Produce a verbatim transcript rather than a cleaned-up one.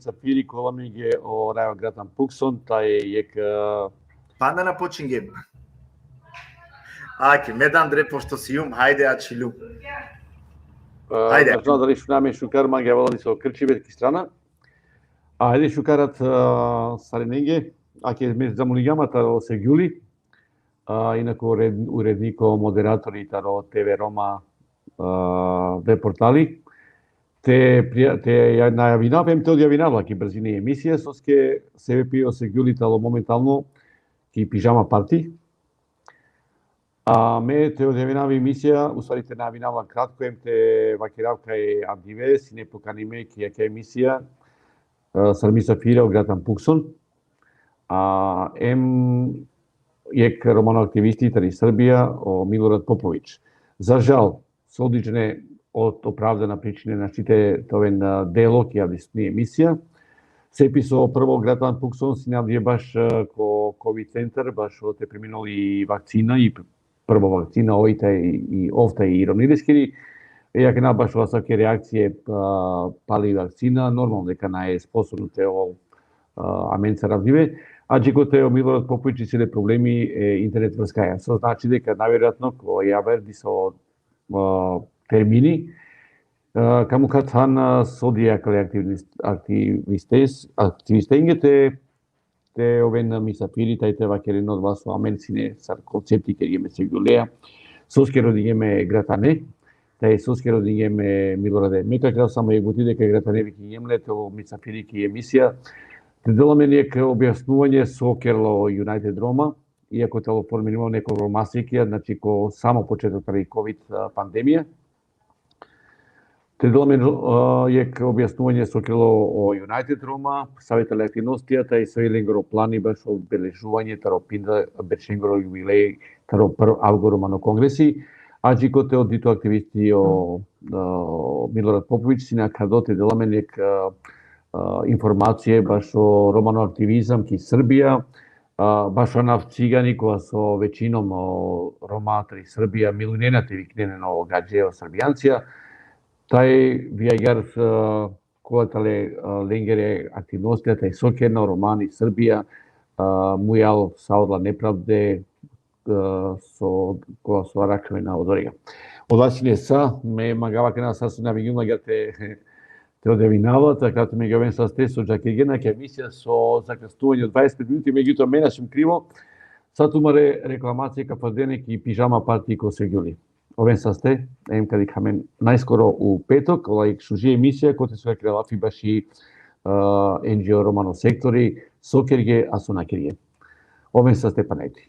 misafiri, kola amenge o Rajo Gratan Pukson, taj jekh, e, Panda na počingjem. Ake, me dan dre pošto sijum, hajde ačhilu. Ajde. Na znam dali šunea amen šukar, mange avela diso krčibet ki strana. Ajde šukar rat, e, sarinenge, ake me zamolingjam taro Sevgjuli, a, inako ured-, uredniko, moderatori taro T V Roma, a, web portali. Te prija-, te ja-, najavinav, em te odjavinav la ki brzini emisija, soske sebepi o Sevgjuli tano momentalno ki pidžama parti. A me te odjavinav emisija, u stvari te najavinav la kratko, em te vakerav kaj avdive sine pokanime ki akaja emisija, e, sar misafiri o Gratan Pukson, a, em jekh romano aktivisti tari Srbija, o Milorad Popović. Za žal, so određene, od opravdana pričine našti te oven, e, delo ki avdisutni emisija. Sebepi so prvo Gratan Pukson sine avdive baš, e, ko kovid centar, baš odote priminol i vakcina, i pr-, prvo vakcina, oj taj i, i ov taj i roni leskiri. I akana baš o asavke reakcije, a, pali vakcina, normalno deka nae sposobno te ovel, a, amencar avdive. A dži kote o Milorad Popović isi le problemi e internet vrskaja. So znači deka najverojatno ko javer diso, a, termini, a, ka mukha than, a, so dijak le aktivis-, aktivistes, aktivistenge te, te oven misafiri, taj te vakeren odova so amen sine sar koncepti kergjem e Sevgjuleja. Soske rodingjem e Gratane, taj soske rodingjem e Milorade. Me ka kerav samo jekh buti deka e Gratane vikingjem le te ovel misafiri ki emisija. Te del amen jekh objasnuvanje so kerela o United Roma, iako tano formirimo neko Roma sikija, znači ko samo početok tari kovid, a, pandemija. Te del amen, a, jekh objasnuvanje so kerela o United Roma, save tane aktivnostija, taj so i lengoro plani bašo obeležuvanje taro pinda beršengoro jubilej taro prvo avgo romano kongresi, a dži kote o dito aktivisti o, a, Milorad Popović, sine akhardo te del amen jekh, a, a, informacije bašo romano aktivizam ki Srbija, a, bašo anav cigani kova so većinom o Roma tari Srbija milinena te viknena o gadže, o Srbijancija, taj vi agjaar, a, kova tale, a, lengere aktivnostija, taj so kerena o Roma ani Srbija, a, mujal sa odola nepravde, a, so, kova so arakhena odorega. Odola sine sa, me mangava akana sa so na vidim agjaar te, te odjavinav la, te kratko me oven saste so džakergjen akaja emisija so zakasnuvanje od dvadeset pet minuti, megjutoa me na sijum krivo, sa tumare reklamacije ka frdena ki pidžama parti ko Sevgjuli. Oven saste, em ka dikha amen najskoro u petok, ola jekh šuži emisija, kote so ka kera lafi baši, a, N G O romano sektori, so kergje, a so na kergje. Oven saste pana jekh puti.